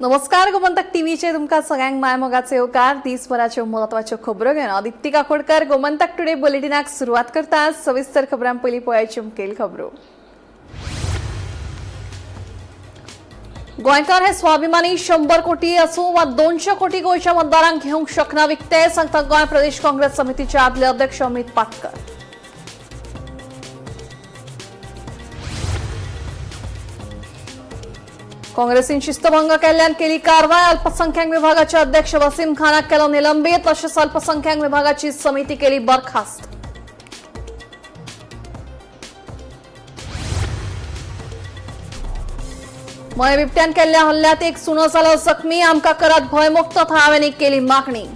नमस्कार, गोमंतक टीव्हीचेर तुमकां सगळ्यांक मायमोगाचे येवकार. दिसभराच्यो म्हत्वाच्यो खबरो घेवन हांव दिप्ती काकोडकर गोमंतक टुडे बुलेटिनाक सुरवात करता. सविस्तर खबरां पयलीं पळयाच्यो मुखेल खबरो. गोंयकार हे स्वाभिमानी. 100 कोटी आसूं वा 200 कोटी, गोंयच्या मतदारांक घेवंक शकना विकते, सांगता गोंय प्रदेश काँग्रेस समितीचे आदले अध्यक्ष अमित पाटकर. काँग्रेसीन शिस्तभंग केल्ल्यान केली कारवाय. अल्पसंख्याक विभागाचे अध्यक्ष वसीम खानाक केलो निलंबित. तशेंच अल्पसंख्याक विभागाची समिती केली बरखास्त. मये बिबट्यान केल्ल्या हल्ल्यात एक सुणो जालो जखमी. आमकां करात भंयमुक्त, थळाव्यांनी केली मागणी.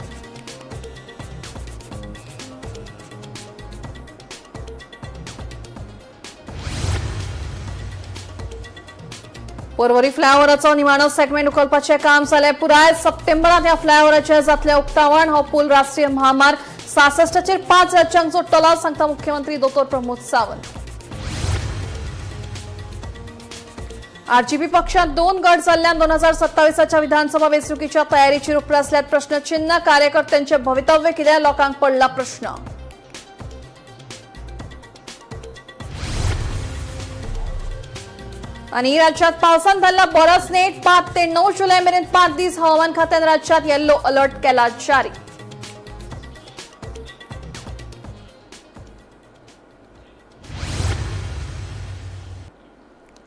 पर्वरी फ्लायओव्हराचो निमाणो सेगमेंट उखलपाचें काम जालें पुराय. सप्टेंबरांत ह्या फ्लायओव्हराचें जातलें उक्तावण. हो पूल राष्ट्रीय महामार्ग 66चेर 5 राज्यांक जोडटलो, सांगता मुख्यमंत्री दोतोर प्रमोद सावंत. आरजीपी पक्षात 2 गट जाल्ल्यान 2027च्या विधानसभा वेंचणुकीच्या तयारीचेर उप्रासल्यात प्रश्नचिन्ह. कार्यकर्त्यांचे भवितव्य कितें, लोकांक पडला प्रश्न. आणि राज्यात पावसान धरला बरोच नेट. 5 ते 9 जुलै मेरेन 5 दीस हवामान खात्यान राज्यात येल्लो अलर्ट केला जारी.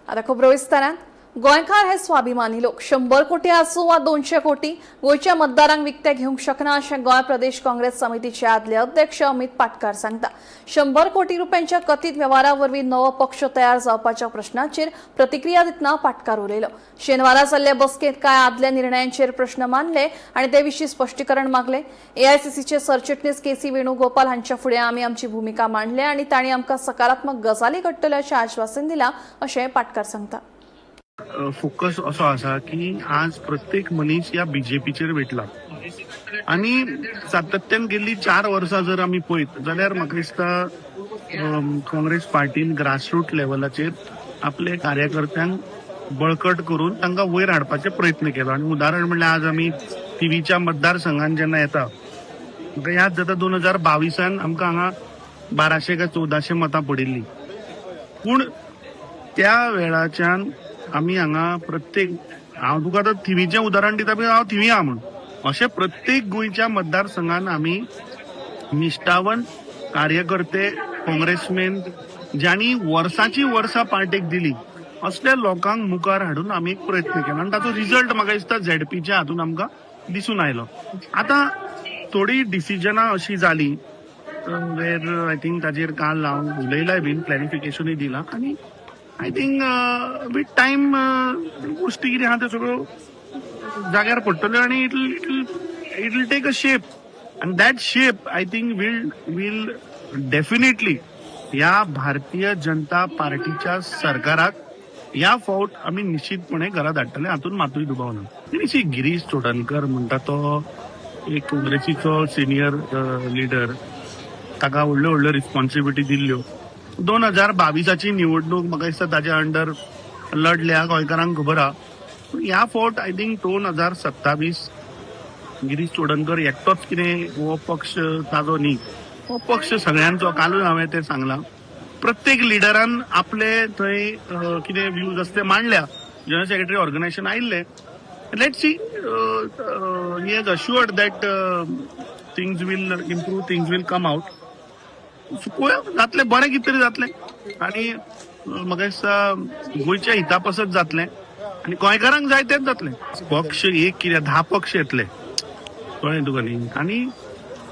आता खबरो विस्तारान. गोंयकार हे स्वाभिमानी लोक. 100 कोटी आसूं वा 200 कोटी, गोंयच्या मतदारांक विकते घेवंक शकना, अशें गोंय प्रदेश काँग्रेस समितीचे आदले अध्यक्ष अमित पाटकार सांगता. 100 कोटी रुपयांच्या कथीत वेव्हारा वरवीं नवो पक्ष तयार जावपाच्या प्रश्नाचेर प्रतिक्रिया दितना पाटकार उलयलो. शेनवारा जाल्ले बसकेंत कांय आदल्या निर्णयांचेर प्रश्न मांडले आनी ते विशीं स्पश्टीकरण मागले. एआयसीसीचे सरचिटणीस के सी वेणुगोपाल हांच्या फुडें आमी आमची भुमिका मांडले आनी तांणी आमकां सकारात्मक गजाली घडटल्यो अशें आश्वासन दिलां, अशें पाटकार सांगता. फोकस असो आसा की आज प्रत्येक मनीस ह्या बीजेपीचेर वेटला आनी सातत्यान गेल्ली 4 वर्सां जर आमी पळयत जाल्यार म्हाका दिसता काँग्रेस पार्टीन ग्रासरूट लेवलाचेर आपले कार्यकर्त्यांक बळकट करून तांकां वयर हाडपाचे प्रयत्न केलो. आनी उदाहरण म्हणल्यार आज आमी थिवीच्या मतदारसंघान जेन्ना येता, म्हाका याद जाता 2022 आमकां हांगा 1200 काय 1400 मतां पडिल्लीं, पूण त्या वेळाच्यान आमी हांगा प्रत्येक, हांव तुका आतां थिवीचें उदाहरण दिता, हांव थिवी आहा म्हूण, अशें प्रत्येक गोंयच्या मतदारसंघान आमी निश्ठावन कार्यकर्ते, काँग्रेसमॅन ज्यांनी वर्साची वर्सां पार्टेक दिली, असल्या लोकांक मुखार हाडून आमी एक प्रयत्न केलो आनी ताचो रिजल्ट म्हाका दिसता झेडपीच्या हातून आमकां दिसून आयलो. आतां थोडी डिसिजनां अशी जाली वेर I think ताजेर काल हांव उलयलाय बीन, क्लॅरिफिकेशनूय दिलां आनी I think with time गोष्टी कितें आहा त्यो सगळ्यो जाग्यार पडटल्यो आनी it it will take a shape आनी that shape I think will definitely ह्या भारतीय जनता पार्टीच्या सरकाराक ह्या फावट आमी निश्चितपणे घरा धाडटले, हातूंत मातूय दुबाव ना. आनी गिरीश चोडणकर म्हणटा तो एक काँग्रेसीचो सिनियर लिडर, ताका व्हडल्यो व्हडल्यो रिस्पॉन्सिबिलिटी दिल्ल्यो. 2022ची निवडणूक म्हाका दिसता ताच्या अंडर लढल्या, गोंयकारांक खबर आहा. पूण ह्या फावट I think 2027 Girish Chodankar एकटोच कितें हो पक्ष ताजो न्ही, हो पक्ष सगळ्यांचो. कालूय हांवें तें सांगलां, प्रत्येक लिडरान आपले थंय कितें व्यूज आसा ते मांडल्या. जनरल सेक्रेटरी ऑर्गनायझेशन आयिल्ले. Let see, he has assured that things will improve, things will come out. पळोवया जातलें बरें, कितें तरी जातलें आनी म्हाका दिसता गोंयच्या हिता पासत जातलें आनी गोंयकारांक जाय तेंच जातलें. पक्ष एक कितें 10 पक्ष येतले, कळ्ळें तुका न्ही? आनी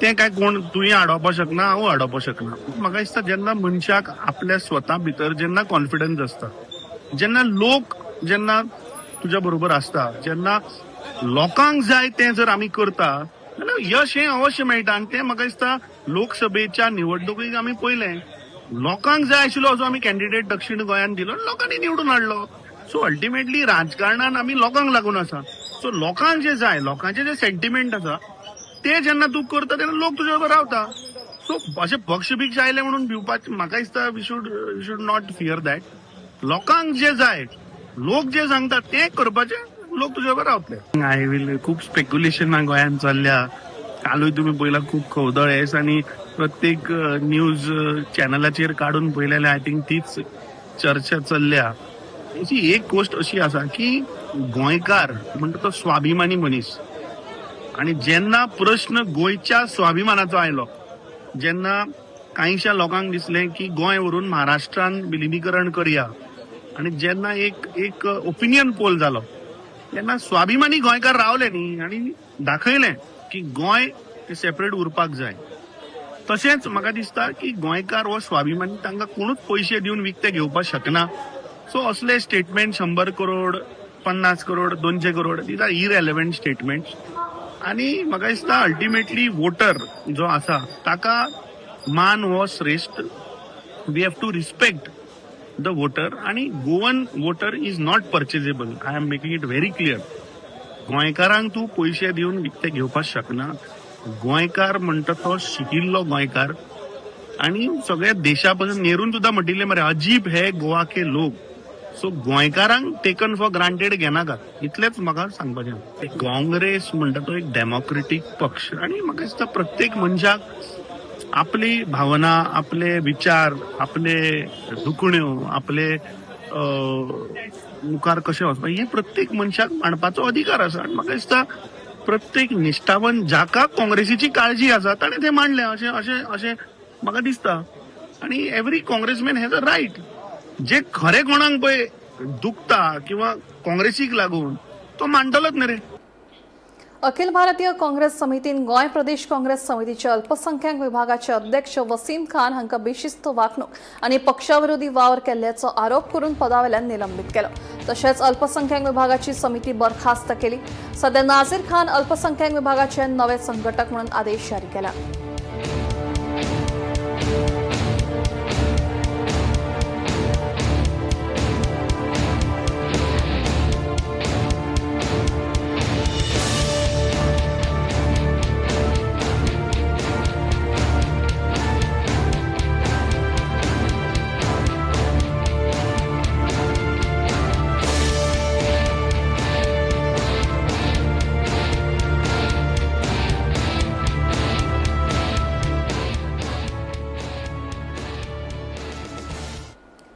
तें काय कोण तुवें आडोवपाक शकना, हांव आडोवपाक शकना. म्हाका दिसता जेन्ना मनशाक आपल्या स्वता भितर जेन्ना कॉन्फिडन्स आसता, जेन्ना लोक जेन्ना तुज्या बरोबर आसता, जेन्ना लोकांक जाय तें जर आमी करता जाल्यार यश हें अवश्य मेळटा. आनी तें म्हाका दिसता लोकसभेच्या निवडणुकीक आमी पळयलें, लोकांक जाय आशिल्लो असो आमी कॅन्डिडेट दक्षिण गोंयांत दिलो आनी लोकांनी निवडून हाडलो. सो अल्टिमेटली राजकारणान आमी लोकांक लागून आसा. सो लोकांक जे जाय, लोकांचे जे सेंटिमेंट आसा ते जेन्ना तूं करता तेन्ना लोक तुज्या बरोबर रावता. सो अशें पक्ष बिक्ष आयले म्हणून भिवपाचें म्हाका दिसता we should not fear that. लोकांक जे जाय, लोक जे सांगता ते करपाचें, लोक तुजे बरोबर रावतले. I will खूब स्पेक्युलेशनां गोंयांत चल्ल्या. कालूय तुमी पळयला खूब खवदळ येस आनी प्रत्येक न्यूज चॅनलाचेर काडून पळयलें जाल्यार I think तीच चर्चा चल्ल्या. अशी एक गोश्ट अशी आसा की गोंयकार म्हणटा तो स्वाभिमानी मनीस आनी जेन्ना प्रश्न गोंयच्या स्वाभिमानाचो आयलो, जेन्ना कांयशा लोकांक दिसलें की गोंय व्हरून महाराष्ट्रान विलिनीकरण करया आनी जेन्ना एक एक ओपिनियन पोल जालो तेन्ना स्वाभिमानी गोंयकार रावले न्ही आनी दाखयलें की गोंय सेपरेट उरपाक जाय. तशेंच म्हाका दिसता की गोंयकार हो स्वाभिमानी, तांकां कोणूच पयशे दिवन विकते घेवपाक शकना. सो असले statement 100 crore, 50 crore, 200 crore, these are irrelevant statements. आनी म्हाका दिसता अल्टिमेटली वोटर जो आसा ताका मान हो श्रेश्ठ. We have to respect the voter आनी Goan voter is not purchasable. I am making it very clear. गोंयकारांक तूं पयशे दिवन विकते घेवपाक शकना. गोंयकार म्हणटा तो शिकिल्लो गोंयकार आनी सगळ्या देशा पासून नेरून सुद्दां म्हटिल्लें मरे, अजीब हे गोवा के लोक. सो गोंयकारांक टेकन फॉर ग्रांटेड घेनाकात, इतलेंच म्हाका सांगपाचें. काँग्रेस म्हणटा तो एक डेमोक्रेटीक पक्ष आनी म्हाका दिसता प्रत्येक मनशाक आपली भावना, आपले विचार, आपले दुखण्यो, आपले मुखार कशें वचपा हें प्रत्येक मनशाक मांडपाचो अधिकार आसा. आनी म्हाका दिसता प्रत्येक निश्ठावन जाका काँग्रेसीची काळजी आसा ताणें तें मांडलें अशें अशें अशें म्हाका दिसता. आनी every Congressman has a right. जे खरें कोणाक पळय दुखता किंवा काँग्रेसीक लागून तो मांडटलोच न्ही रे. अखिल भारतीय काँग्रेस समितीन गोंय प्रदेश काँग्रेस समितीचे अल्पसंख्याक विभागाचे अध्यक्ष वसीम खान हांकां बेशिस्त वागणूक आनी पक्षाविरोधी वावर केल्ल्याचो आरोप करून पदावेल्यान निलंबीत केलो. तशेंच अल्पसंख्याक विभागाची समिती बरखास्त केली. सध्या नाझीर खान अल्पसंख्याक विभागाचे नवे संघटक म्हणून आदेश जारी केला.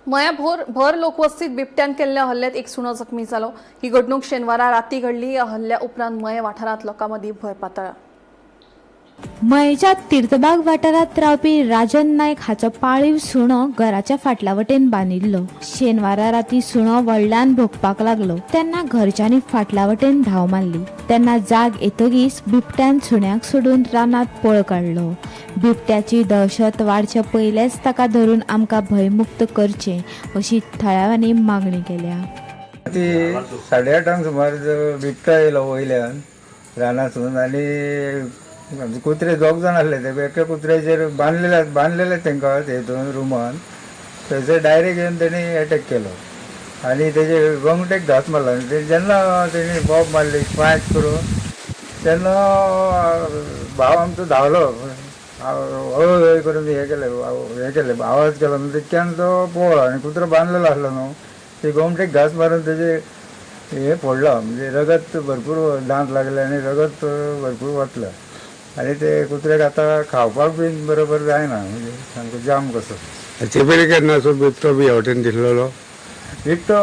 मया भर लोकवस्तीत बिबट्यान केल्ल्या हल्ल्यात एक सुणो जखमी जालो. ही घडणूक शेनवारा राती घडली. या हल्ल्या उपरांत मये वाठारांत लोकां मदीं भंय पातळ्ळा. मयेच्या तीर्थबाग वाठारांत रावपी राजन नायक हाचो पाळीव सुणो घराच्या फाटल्या वटेन बांदिल्लो. शेनवारा राती सुणो व्हडल्यान भोंकपाक लागलो तेन्ना घरच्यांनी फाटल्या वटेन धांव मारली. तेन्ना जाग येतगीच बिबट्यान सुण्याक सोडून रानांत पळ काडलो. बिबट्याची दहशत वाडचे पयलेच ताका धरून आमकां भंयमुक्त करचें अशी थळाव्यांनी मागणी केल्या. ती 8:30 सुमार बिबटो येयलो वयल्यान रानांतसून आनी आमचे कुत्रे दोग जाण आसले ते एका कुत्र्याचेर बांदलेले तांकां हेतून रुमान थंयसर डायरेक्ट येवन तेणी एटॅक केलो आनी तेजे गोमटेक घांस मारलो. आनी ते जेन्ना तेणी बॉब मारली पांच करून तेन्ना भाव आमचो धांवलो, हय हय करून हे केलें हे केलें आवाज केलो. न्हू तितक्यान तो पळ्ळो आनी कुत्रो बांदलेलो आसलो न्हू ते गोमटेक घांस मारून तेजे हे फोडलो, म्हणजे रगत भरपूर दांत लागले आनी रगत भरपूर वतलें आनी ते कुत्र्याक आतां खावपाक बीन बरोबर जायना, म्हणजे सामको जाम कसो. हाचे पयलीं केन्ना असो बिबटो बी ह्या वटेन दिसलेलो? बिबटो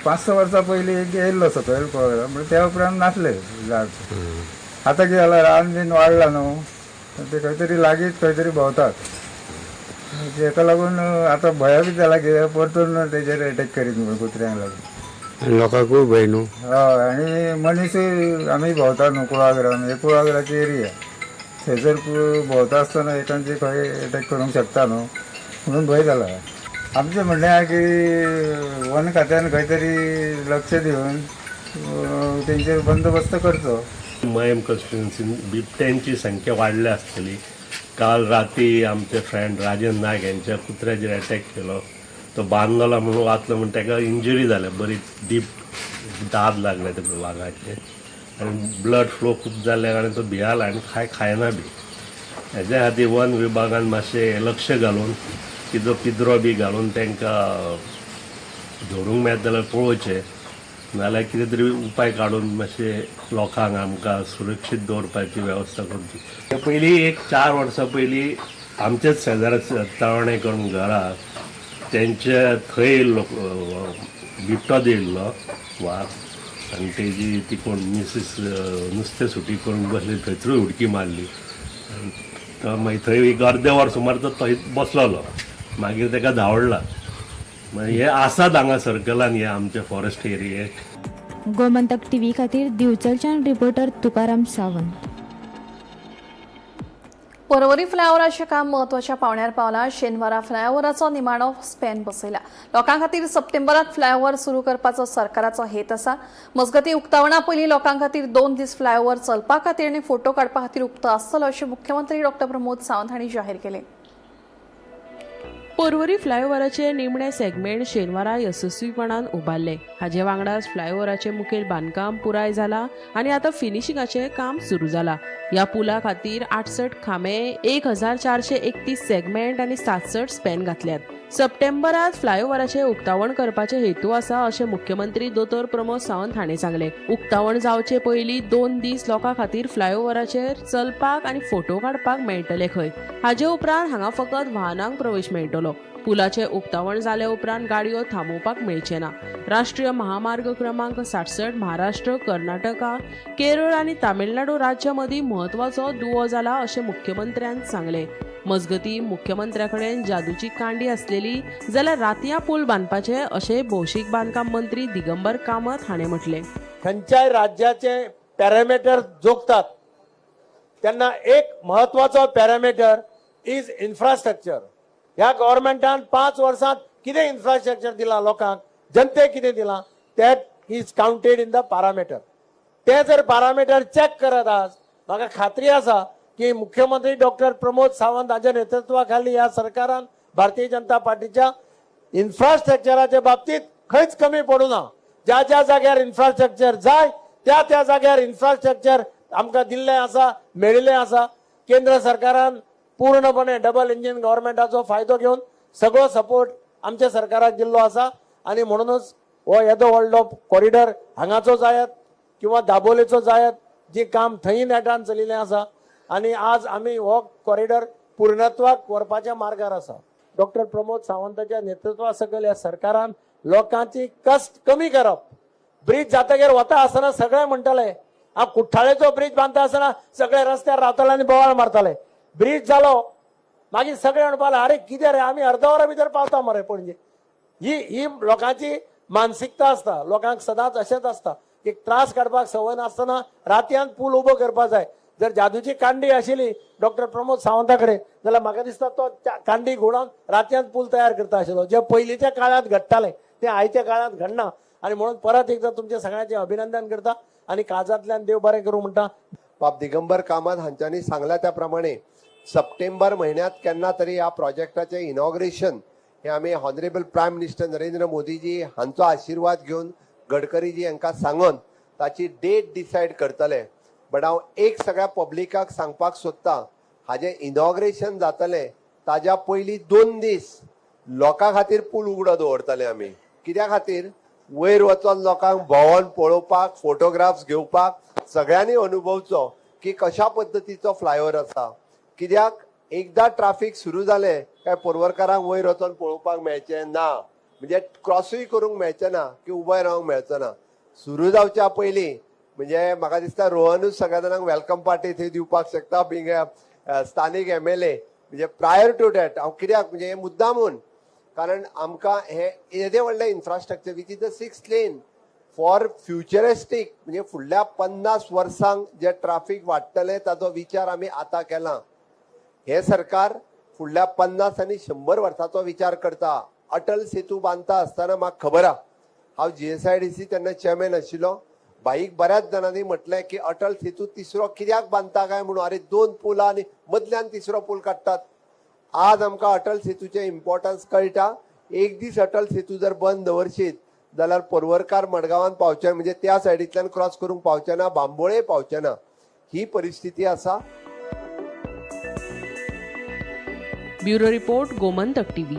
5-6 वर्सां पयलीं एक येयल्लो सकयल पळयलो, पूण त्या उपरांत नासले झाड. आतां कितें जालां, रान बीन वाडलां न्हू, ते खंय तरी लागींच खंय तरी भोंवतात. तेका लागून आतां भंय बी जाला कित्याक परतून तेजेर एटॅक करीत म्हणून कुत्र्यांक लागून. आनी लोकांकूय भंय न्हू. हय, आनी मनीसूय आमी भोंवता न्हू कुळागरान, हे कुळागराची एरिया, थंयसर भोंवता आसतना एकांचे खंय एटॅक करूंक शकता न्हू, म्हणून भंय जाला. आमचें म्हणणें आहा की वन खात्यान खंय तरी लक्ष दिवन तेंचेर बंदोबस्त करचो. मयेम कॉन्स्टिट्युन्सीन बिबट्यांची संख्या वाडल्या आसतली. काल राती आमचे फ्रेंड राजन नायक यांच्या कुत्र्याचेर अटॅक केलो. तो बांदलोला म्हणून वाचलो म्हण ताका इंजुरी जाल्या, बरी डीप दाद लागले तेका वागाचे आनी ब्लड फ्लो खूब जाल्ल्या कारणान तो भियाला आनी खाय खायना बी. हेज्या खातीर वन विभागान मातशें लक्ष घालून किदो पिंजरो बी घालून तांकां धरूंक मेळत जाल्यार पळोवचें, नाल्यार कितें तरी उपाय काडून मातशें लोकांक आमकां सुरक्षीत दवरपाची वेवस्था करची. ते पयलीं एक 4 वर्सां पयलीं आमचेच शेजारा तळणे करून घरा तेंचे थंय येयल्लो बिबटो येयल्लो वाग आनी तेजी ती कोण मिसीस नुस्तें सुटी करून बसली थंयसरूय उडकी मारली. आनी तो मागीर थंय एक अर्दें वर सुमार तो थंय बसलोलो, मागीर तेका धांवडला. मागीर हे आसात हांगा सर्कलान हे आमचे फॉरेस्ट एरियेक. गोमंतक टीव्ही खातीर दिवचलच्यान रिपोर्टर तुकाराम सावंत. पर्वरी फ्लायओव्हराचें काम म्हत्वाच्या पावंड्यार पावलां. शेनवारा फ्लायओव्हराचो निमाणो स्पॅन बसयला. लोकां खातीर सप्टेंबरात फ्लायओव्हर सुरू करपाचो सरकाराचो हेत आसा. मजगतीं, उक्तावणा पयलीं लोकां खातीर 2 दीस फ्लायओव्हर चलपा खातीर आनी फोटो काडपा खातीर उक्तो आसतलो अशें मुख्यमंत्री डॉ प्रमोद सावंत हांणी जाहीर केलें. पर्वरी फ्लायओव्हराचे निमणे सेगमेंट शेनवारा येसस्वीपणान उबारले. हाजे वांगडाच फ्लायओव्हराचे मुखेल बांदकाम पुराय जाला आनी आतां फिनिशिंगाचें काम सुरू जाला. ह्या पुला खातीर 68 खांबे, 1431 सेगमेंट आनी 67 स्पॅन घातल्यात. सप्टेंबरात फ्लायओव्हराचे उक्तावण करपाचे हेतू आसा अशें मुख्यमंत्री दोतोर प्रमोद सावंत हांणी सांगलें. उक्तावण जावचे पयलीं 2 दीस लोकां खातीर फ्लायओव्हराचेर चलपाक आनी फोटो काडपाक मेळटले खंय. हाजे उपरांत हांगा फकत वाहनांक प्रवेश मेळटलो. पुलाचे उक्तावण जाले उपरांत गाडयो थांबोवपाक मेळचे ना. राष्ट्रीय महामार्ग क्रमांक 66 महाराष्ट्र, कर्नाटका, केरळ आनी तामिळनाडू राज्यां मदीं म्हत्वाचो दुवो जाला अशें मुख्यमंत्र्यान सांगलें. मजगतीं, मुख्यमंत्र्या कडेन जादूची कांडी आसलेली जाल्यार रातयां पूल बांदपाचे अशें भौशीक बांदकाम मंत्री दिगंबर कामत हाणें म्हटलें. खंयच्याय राज्याचे पॅरामीटर जोखतात तेन्ना एक महत्वाचो पॅरामीटर is infrastructure. ह्या गव्हर्मेंटान 5 वर्सांत कितें इन्फ्रास्ट्रक्चर दिलां लोकांक, जनतेक कितें दिलां, that is counted in the parameter. ते जर पॅरामीटर चॅक करत आज म्हाका खात्री आसा की मुख्यमंत्री डॉक्टर प्रमोद सावंत हांच्या नेतृत्वा खाली ह्या सरकारान भारतीय जनता पार्टीच्या इन्फ्रास्ट्रक्चराच्या बाबतीत खंयच कमी पडूं ना. ज्या ज्या जाग्यार इन्फ्रास्ट्रक्चर जाय त्या त्या जाग्यार इन्फ्रास्ट्रक्चर आमकां दिल्लें आसा, मेळिल्लें आसा. केंद्र सरकारान पूर्णपणे डबल इंजीन गव्हर्मेंटाचो फायदो घेवन सगळो सपोर्ट आमच्या सरकाराक दिल्लो आसा आनी म्हणूनच हो येदो व्हडलो कॉरिडॉर हांगाचो जायत किंवा दाबोलेचो जायत, जी काम थंय नेटान चलिल्लें आसा आनी आज आमी हो कॉरिडॉर पूर्णत्वाक व्हरपाच्या मार्गार आसा. डॉक्टर प्रमोद सावंताच्या नेतृत्वा सकयल ह्या सरकारान लोकांची कश्ट कमी करप. ब्रीज जातगीर वता आसतना सगळे म्हणटले, हांव कुठ्ठाळेचो ब्रीज बांदता आसतना सगळे रस्त्यार रावताले आनी बोवाळ मारताले. ब्रीज जालो मागीर सगळे म्हणपाक लागले, अरे कितें रे, आमी अर्द वरा भितर पावता मरे पणजे. ही ही लोकांची मानसिकता आसता. लोकांक सदांच अशेंच आसता की त्रास काडपाक संवय नासतना रातयान पूल उबो करपा जाय. जर जादूची कांडी आशिल्ली डॉक्टर प्रमोद सावंता कडेन जाल्यार म्हाका दिसता तो त्या कांडी घुंवडावन रातयान पूल तयार करता आशिल्लो. जे पयलींच्या काळांत घडटालें तें आयच्या काळांत घडना आनी म्हणून परत एकदां तुमचें सगळ्यांचें अभिनंदन करता आनी काळजांतल्यान देव बरें करूं म्हणटा. बाब दिगंबर कामत हांच्यांनी सांगला त्या प्रमाणे सप्टेंबर म्हयन्यांत केन्ना तरी ह्या प्रोजेक्टाचें इनॉग्रेशन हे आमी ऑनरेबल प्रायम मिनिस्टर नरेंद्र मोदीजी हांचो आशिर्वाद घेवन गडकरीजी हांकां सांगून ताची डेट डिसायड करतले. बट हांव एक सगळ्या पब्लिकाक सांगपाक सोदतां, हाजें इनॉग्रेशन जातलें ताज्या पयलीं 2 दीस लोकां खातीर पूल उगडो दवरतले आमी. कित्या खातीर? वयर वचोन लोकांक भोंवोन पळोवपाक, फोटोग्राफ्स घेवपाक, सगळ्यांनी अनुभवचो की कशा पद्दतीचो फ्लायओवर आसा. कित्याक एकदां ट्राफीक सुरू जालें काय पर्वरकारांक वयर वचोन पळोवपाक मेळचें ना, म्हणजे क्रॉसूय करूंक मेळचें ना की उबे रावंक मेळचो ना. सुरू जावच्या पयलीं म्हणजे म्हाका दिसता रोहनूच सगळ्या जाणांक welcome party थंय दिवपाक शकता, बींग स्थानीक एमएलए. म्हणजे प्रायर टू that हांव कित्याक म्हणजे हे मुद्दामून, कारण आमकां हे येदें व्हडलें infrastructure which is the 6 lane for futuristic, म्हणजे फुडल्या 50 वर्सांक जे ट्राफीक वाडटलें ताचो विचार आमी आतां केला. हे सरकार फुडल्या 50 आनी 100 वर्सांचो विचार करता. अटल सेतू बांदता आसतना म्हाका खबर आहा, हांव जीएसआयडीसी तेन्ना चेअरमॅन आशिल्लो. बाईक बऱ्याच जाणांनी म्हटलें की अटल सेतू तिसरो कित्याक बांदता काय म्हणून, अरे 2 पुलां आनी मदल्यान तिसरो पूल काडटात. आज आमकां अटल सेतूचें इम्पॉर्टन्स कळटा. एक दीस अटल सेतू जर बंद दवरशीत जाल्यार पर्वरकार मडगांवान पावचे, म्हणजे त्या सायडींतल्यान क्रॉस करूंक पावचे ना, बांबोळे पावचे ना, ही परिस्थिती आसा. Bureau report, Gomantak TV.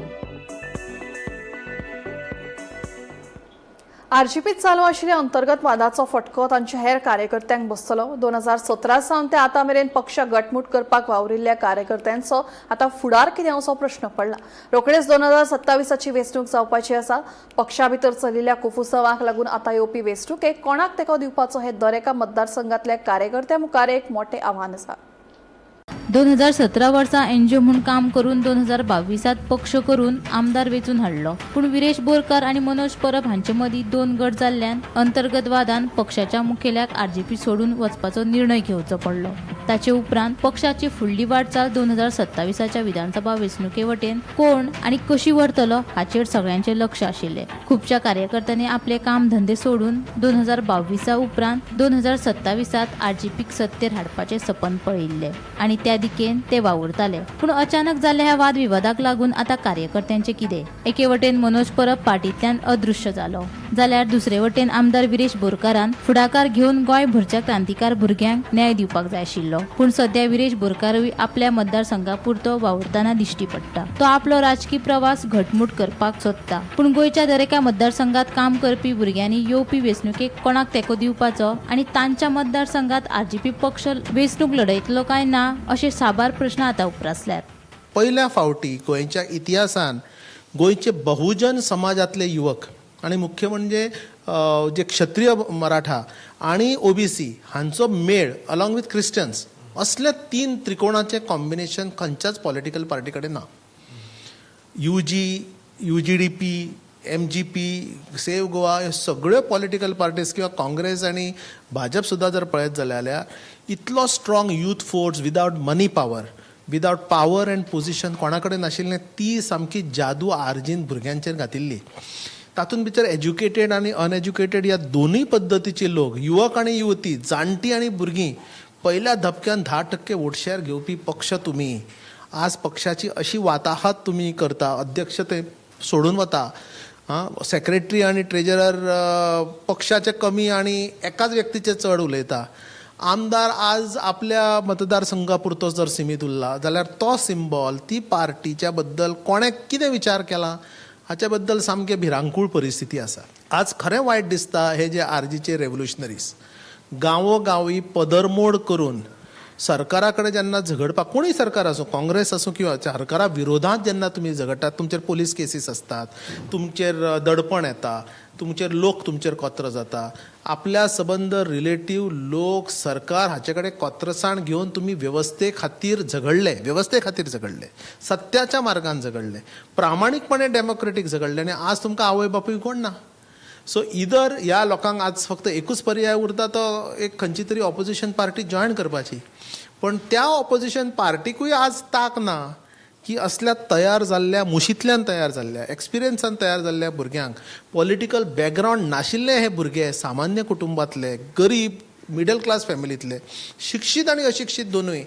आरजीपीत चालू आशिल्ल्या अंतर्गत वादाचो फटको तांच्या हेर कार्यकर्त्यांक बसतलो. 2017 सावन ते आतां मेरेन पक्ष गटमूट करपाक वावरिल्ल्या कार्यकर्त्यांचो आतां फुडार कितें असो प्रश्न पडला. रोखडेच 2027ची वेंचणूक जावपाची आसा. पक्षा भितर चलिल्ल्या कोफुसांवाक लागून आतां येवपी वेंचणुकेक कोणाक तेंको दिवपाचो हे दरेका मतदारसंघातल्या कार्यकर्त्यां मुखार एक मोठें आव्हान आसा. 2017 वर्सा एनजीओ म्हूण काम करून 2022 पक्ष करून आमदार वेंचून हाडलो. पूण विरेश बोरकार आनी मनोज परब हांचे मदीं दोन गट जाल्ल्यान अंतर्गत वादान पक्षाच्या मुखेल्याक आरजीपी सोडून वचपाचो निर्णय घेवचो पडलो. ताचे उपरांत पक्षाची फुडली वाटचाल 2027च्या विधानसभा वेंचणुके वटेन कोण आनी कशी व्हरतलो हाचेर सगळ्यांचें लक्ष आशिल्लें. खुबश्या कार्यकर्त्यांनी आपले काम धंदे सोडून 2022 उपरांत 2027 आरजीपीक सत्तेर हाडपाचें सपन पळयिल्लें आनी त्या दिकेन ते वावुरताले. पूण अचानक जाल्ल्या ह्या वादविवादाक लागून आतां कार्यकर्त्यांचें कितें? एके वटेन मनोज परब पार्टींतल्यान अदृश्य जालो, जाल्यार दुसरे वटेन आमदार विरेश बोरकारान फुडाकार घेवन गोंयभरच्या क्रांतिकार भुरग्यांक न्याय दिवपाक जाय आशिल्लो. पूण सध्या विरेश बोरकारूय आपल्या मतदारसंघा पुरतो वावुरतना दिश्टी पडटा. तो आपलो राजकी प्रवास घटमूट करपाक सोदता. पूण गोंयच्या दरेका मतदारसंघात काम करपी भुरग्यांनी येवपी वेंचणुकेक कोणाक तेंको दिवपाचो आनी तांच्या मतदारसंघात आरजीपी पक्ष वेंचणूक लढयतलो काय ना अशे साबार प्रश्न आतां उप्रासल्यात. पयल्या फावटी गोंयच्या इतिहासान गोंयचे बहुजन समाजातले युवक आणि मुख्य म्हणजे जे क्षत्रिय मराठा आणि ओबीसी हांचो मेळ अलॉंग विथ क्रिश्चन्स असल्या तीन त्रिकोणाचें कॉम्बिनेशन खंयच्याच पॉलिटिकल पार्टी कडेन ना. UG, UGDP, MGP, save Goa ह्यो सगळ्यो पॉलिटिकल पार्टीज किंवा काँग्रेस आनी भाजप सुद्दां जर पळयत जाल्यार इतलो strong youth force without money power, without power and position कोणा कडेन नाशिल्लें. ती सामकी जादू आरजीन भुरग्यांचेर घातिल्ली. तातूंत भितर एज्युकेटेड आनी अनएज्युकेटेड ह्या दोनूय पद्दतीचे लोक, युवक आनी युवती, जाणटी आनी भुरगीं पयल्या धपक्यान 10% वोट शेअर घेवपी पक्ष तुमी. आज पक्षाची अशी वाताहात तुमी करता, अध्यक्ष ते सोडून वता, आं, सेक्रेटरी आनी ट्रेजरर पक्षाचे कमी आनी एकाच व्यक्तीचे चड उलयता. आमदार आज आपल्या मतदारसंघा पुरतो जर सिमीत उरला जाल्यार तो सिंबॉल, ती पार्टीच्या बद्दल कोणें कितें विचार केला हाच्या बद्दल सामकें भिरांकूळ परिस्थिती आसा. आज खरें वायट दिसता हे जे आरजीचे रेवोल्युशनरीज गांवोगांवी पदरमोड करून सरकारा कडेन जेन्ना झगडपाक, कोणूय सरकार आसूं, काँग्रेस आसूं किंवा सरकारा विरोधांत जेन्ना तुमी झगडटात तुमचेर पोलीस केसीस आसतात, तुमचेर दडपण येता, तुमचेर लोक तुमचेर कोत्र जाता. आपल्या सबंद रिलेटीव लोक सरकार हाचे कडेन कोत्रसाण घेवन तुमी वेवस्थे खातीर झगडले, वेवस्थे खातीर झगडले, सत्याच्या मार्गान झगडले, प्रामाणीकपणे डेमोक्रेटीक झगडले आनी आज तुमकां आवय बापूय कोण ना. सो इदर ह्या लोकांक आज फक्त एकूच पर्याय उरता, तो एक खंयची तरी ऑपोजिशन पार्टी जॉयन करपाची. पण त्या ऑपोजिशन पार्टीकूय आज ताक ना की असल्या तयार जाल्ल्या, मुशींतल्यान तयार जाल्ल्या, एक्सपिरियन्सान तयार जाल्ल्या भुरग्यांक, पॉलिटिकल बॅकग्रावंड नाशिल्ले हे भुरगे, सामान्य कुटुंबांतले, गरीब मिडल क्लास फॅमिलींतले, शिक्षीत आनी अशिक्षीत दोनूय,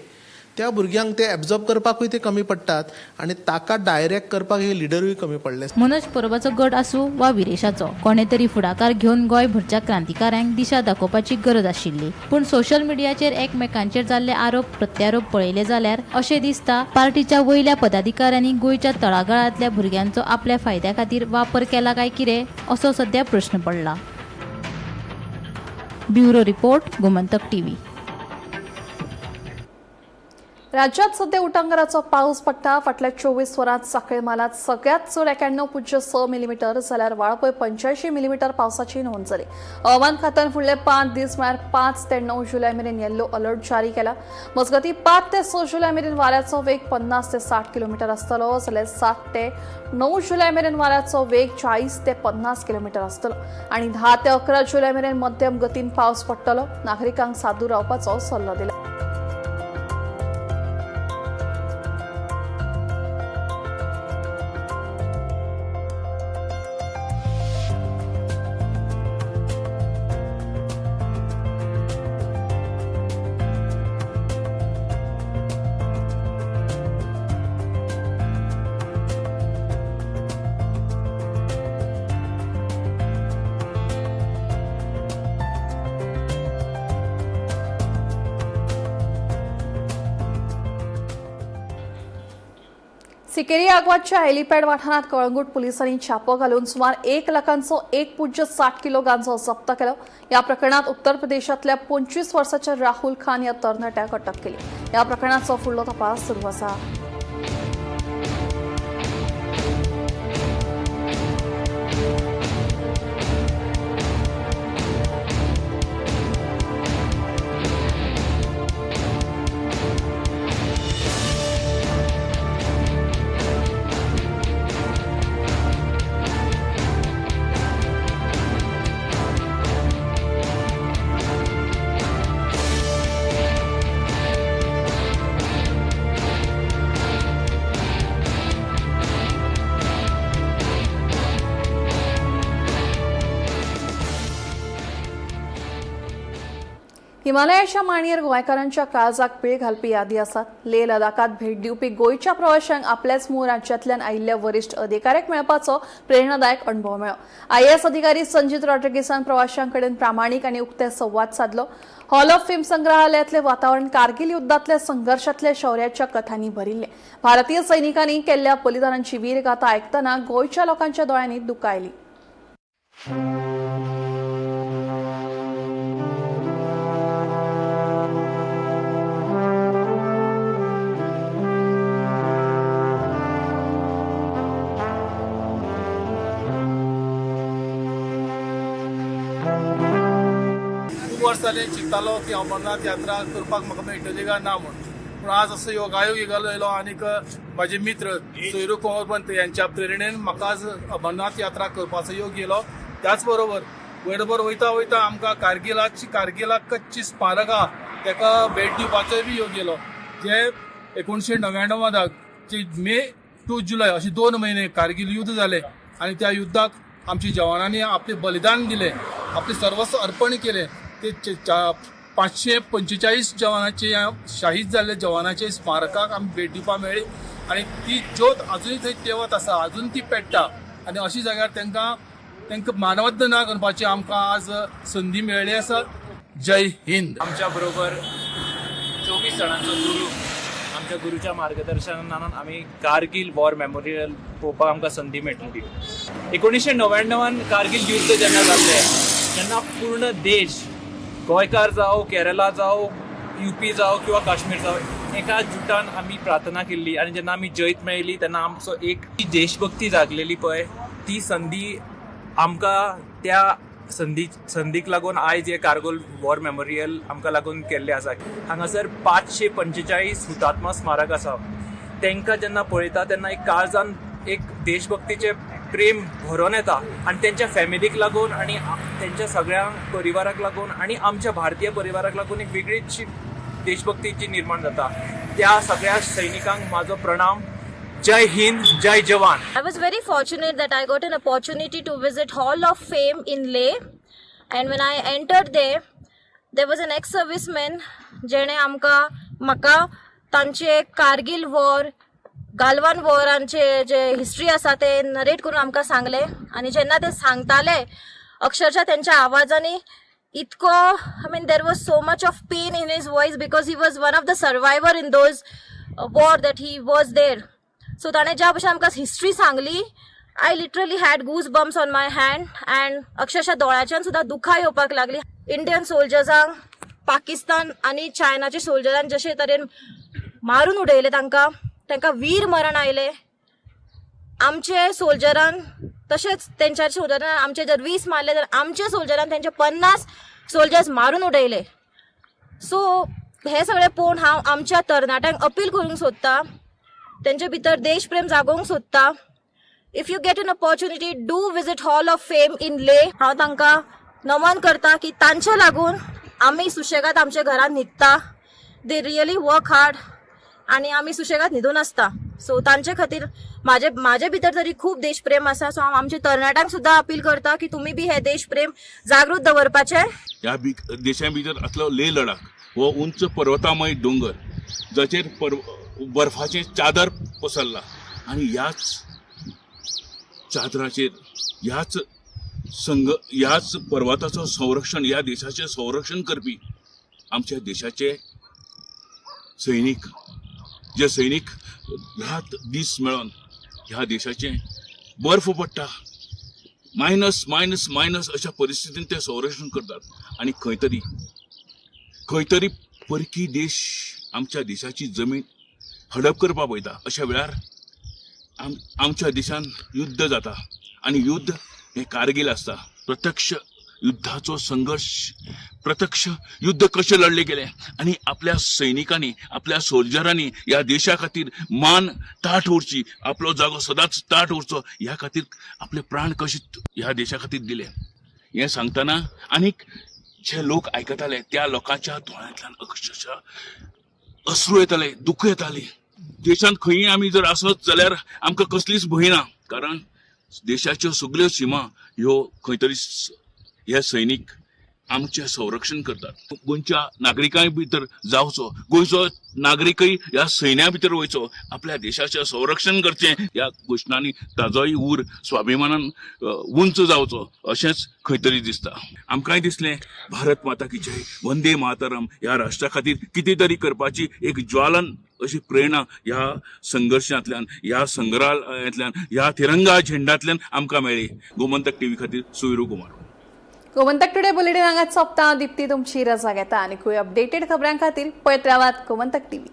त्या भुरग्यांक ते एब्जॉर्ब करपाकूय ते कमी पडटात आनी ताका डायरेक्ट करपाक हे लिडरूय कमी पडले. मनोज परबाचो गट आसूं वा विरेशाचो, कोणे तरी फुडाकार घेवन गोंयभरच्या क्रांतिकाऱ्यांक दिशा दाखोवपाची गरज आशिल्ली. पूण सोशल मिडियाचेर एकमेकांचेर जाल्ले आरोप प्रत्यारोप पळयले जाल्यार अशें दिसता पार्टीच्या वयल्या पदाधिकाऱ्यांनी गोंयच्या तळागाळांतल्या भुरग्यांचो आपल्या फायद्या खातीर वापर केला काय कितें असो सध्या प्रश्न पडला. Bureau report, Gomantak TV. राज्यात सध्या उटांगाराचो पावस पडटा. फाटल्या 24 वरांत सांखळे म्हालांत सगळ्यात चड 91.6 मिलीमीटर जाल्यार वाळपय 85 मिलीमीटर पावसाची नोंद जाली. हवामान खात्यान फुडले 5 दीस म्हळ्यार 5 ते 9 जुलय मेरेन येल्लो अलर्ट जारी केला. मजगतीं 5 ते 6 जुलय मेरेन वाऱ्याचो वेग 50 ते 60 किलोमीटर आसतलो, जाल्यार 7 ते 9 जुलय मेरेन वाऱ्याचो वेग 40 ते 50 किलोमीटर आसतलो आनी 10 ते 11 जुलय मेरेन मध्यम गतीन पावस पडटलो. नागरिकांक सादूर रावपाचो सल्लो दिला. सिकेरी आगवादच्या हेलिपॅड वाठारांत कळंगूट पुलिसांनी छापो घालून सुमार 1 लाखांचो 1.60 किलो गांजो जप्त केलो. या प्रकरणात उत्तर प्रदेशातल्या 25 वर्साच्या राहुल खान या तरणाट्याक अटक केली. या प्रकरणाचो फुडलो तपास सुरू आसा. हिमालयाच्या माणयेर गोंयकारांच्या काळजाक पीळ घालपी यादी आसात. लेह लडाखात भेट दिवपी गोंयच्या प्रवाशांक आपल्याच मूळ राज्यांतल्यान आयिल्ल्या वरिश्ठ अधिकाऱ्याक मेळपाचो प्रेरणादायक अणभव मेळ्ळो. आयएएस अधिकारी संजीत रॉड्रिगीसान प्रवाशांकडेन प्रामाणीक आनी उक्ते संवाद सादलो. हॉल ऑफ फेम संग्रहालयांतलें वातावरण कारगिल युद्धांतल्या संघर्शांतल्या शौर्याच्या कथांनी भरिल्लें. भारतीय सैनिकांनी केल्ल्या बलिदानांची वीरगाथा आयकतना गोंयच्या लोकांच्या दोळ्यांनी दुकां आयलीं. खूब वर्स जालें चिंततालो की अमरनाथ यात्रा करपाक म्हाका मेळटली काय ना म्हूण, पूण आज असो योगायोग येयलो आनीक म्हाजे मित्र सोयरू कोमरपंत यांच्या प्रेरणेन म्हाका आज अमरनाथ यात्रा करपाचो योग येयलो. त्याच बरोबर वयर वयता वयता आमकां कारगिलाक कच्ची स्मारक आहा तेका भेट दिवपाचोय बी योग येयलो. जे 1999 जे मे टू जुलय अशे 2 म्हयने कारगिल युद्ध जालें आनी त्या युद्धाक आमच्या जवानांनी आपलें बलिदान दिलें, आपलें सर्वस्व अर्पण केलें. ते 545 जवानाचे शाहीद जाल्ले जवानाचे स्मारकाक आमी भेट दिवपाक मेळ्ळी आनी ती ज्योत अजुनूय थंय तेवत आसा, अजून ती पेट्टा आनी अशी जाग्यार तांकां तांकां मानवंदना करपाची आमकां आज संदी मेळ्ळी आसा. जय हिंद. आमच्या बरोबर 24 जाणांचो गुरू, आमच्या गुरूच्या मार्गदर्शनान आमी कारगिल वॉर मेमोरियल पळोवपाक आमकां संदी मेळटली. 1999 कारगिल युद्ध जेन्ना जाल्लें तेन्ना पूर्ण देश, गोंयकार जावं, केरला जावं, युपी जावं किंवा काश्मीर जावं, एका जुटान आमी प्रार्थना केल्ली आनी जेन्ना आमी जैत मेळयली तेन्ना आमचो एक देशभक्ती जागलेली पळय, ती संदी आमकां त्या संदीक लागून आयज हे कारगिल वॉर मेमोरियल आमकां लागून केल्लें आसा. हांगासर 545 हुतात्मा स्मारक आसा. तांकां जेन्ना पळयता तेन्ना एक काळजान एक देशभक्तीचें प्रेम भरोन येता आनी तेंच्या फॅमिलीक लागून आनी तेंच्या सगळ्या परिवाराक लागून आनी आमच्या भारतीय परिवाराक लागून एक वेगळीचशी देशभक्तीची निर्माण जाता. त्या सगळ्या सैनिकांक म्हाजो प्रणाम. जय हिंद, जय जवान. I was very fortunate that I got an opportunity to visit Hall of Fame in Leh, and when I entered there, there was an ex-serviceman जेणे आमकां म्हाका तांचे कारगिल वॉर, गालवान वॉरांचे जे हिस्ट्री आसा ते नरेट करून आमकां सांगले. आनी जेन्ना ते सांगताले अक्षरशः तेंच्या आवाजांनी इतको, I mean there was so much of pain in his voice because he was one of the survivor in those war that he was there. So ताणें ज्या भशेन आमकां history Sangli, I literally had goose bumps on my hand and अक्षरशः दोळ्याच्यान सुद्दां दुखां येवपाक लागली. Indian सोल्जर्सांक Pakistan आनी चायनाच्या सोल्जरान जशे तरेन मारून उडयले, तांकां तांकां वीर मरण आयलें. आमचे सोल्जरान तशेंच तेंच्या सोल्जरान आमचे जर 20 मारले तर आमचे सोल्जरान तेंचे 50 सोल्जर्स मारून उडयले. सो हे सगळें पळोवन हांव आमच्या तरणाट्यांक अपील करूंक सोदता, तेंचे भितर देशप्रेम जागोवंक सोदता. If you get an opportunity, do visit Hall of Fame in Leh. हांव तांकां नमन करता की तांचे लागून आमी सुशेगाद आमच्या घरान न्हिदता. They really work hard आनी आमी सुशेगाद न्हिदून आसता. सो तांचे खातीर म्हाजे म्हाजे भितर तरी खूब देशप्रेम आसा. सो हांव आमच्या तरणाट्यांक सुद्दां अपील करता की तुमी बी हे देशप्रेम जागृत दवरपाचें. ह्या देशा भितर आसलो लेह लडाख हो उंच पर्वतामय दोंगर जाचेर बर्फाचें चादर पसरला आनी ह्याच चादराचेर ह्याच ह्याच पर्वताचो संरक्षण, ह्या देशाचें संरक्षण करपी आमच्या देशाचे सैनीक जे सैनीक रात दीस मेळोन ह्या देशाचें बर्फ पडटा, मायनस मायनस मायनस अशा परिस्थितीन ते संरक्षण करतात आनी खंय तरी खंय तरी परकी देश आमच्या देशाची जमीन हडप करपाक पळयता. अशा वेळार आमच्या देशान युद्ध जाता आनी युद्ध हें कारगील आसता. प्रत्यक्ष युद्धाचो संघर्श, प्रत्यक्ष युद्ध कशें लढले गेलें आनी आपल्या सैनिकांनी, आपल्या सोल्जरांनी ह्या देशा खातीर मान ताठ उरची, आपलो जागो सदांच ताठ उरचो ह्या खातीर आपले प्राण कशे ह्या देशा खातीर दिले हें सांगतना आनीक जे लोक आयकताले त्या लोकांच्या दोळ्यांतल्यान अक्षरशः अश्रू येताले, दुख्ख येताली. देशांत खंयी आमी जर आसत जाल्यार आमकां कसलीच भंय ना, कारण देशाच्यो सगल्यो सीमा ह्यो खंय तरी हे सैनीक आमचें संरक्षण करतात. गोंयच्या नागरिकां भितर जावचो, गोंयचो नागरिकय ह्या सैन्या भितर वयचो, आपल्या देशाचें संरक्षण करचें ह्या घोशणांनी ताजोय ऊर स्वाभिमानान उंच जावचो अशेंच खंय तरी दिसता. आमकांय दिसलें भारत माता की जय, वंदे मातरम ह्या राष्ट्रा खातीर कितें तरी करपाची एक ज्वालन अशी प्रेरणा ह्या संघर्शांतल्यान, ह्या संग्रहालयांतल्यान, ह्या तिरंगा झेंडांतल्यान आमकां मेळ्ळी. गोमंतक टीव्ही खातीर सुयरू कुमार. गोमंतक टुडे बुलेटिन हांगाच सोंपता. दीप्ती तुमची रजा घेता आनी अपडेटेड खबरां खातीर पळयत रावात गोमंतक टीव्ही.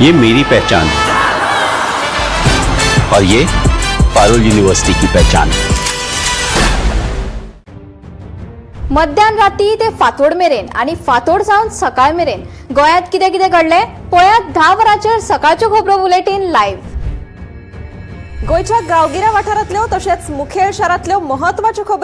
ये मेरी पहचान और ये पारुल यूनिवर्सिटी की पहचान. मध्यान राती ते फांतोड मेरेन आनी फांतोड जावन सकाळ मेरेन गोंयांत कितें कितें घडलें पळयात 10 वरांचेर सकाळच्यो खबरो बुलेटीन लायव्ह. गोंयच्या गांवगिऱ्या वाठारांतल्यो तशेंच मुखेल शारांतल्यो महत्वाच्यो खबरी.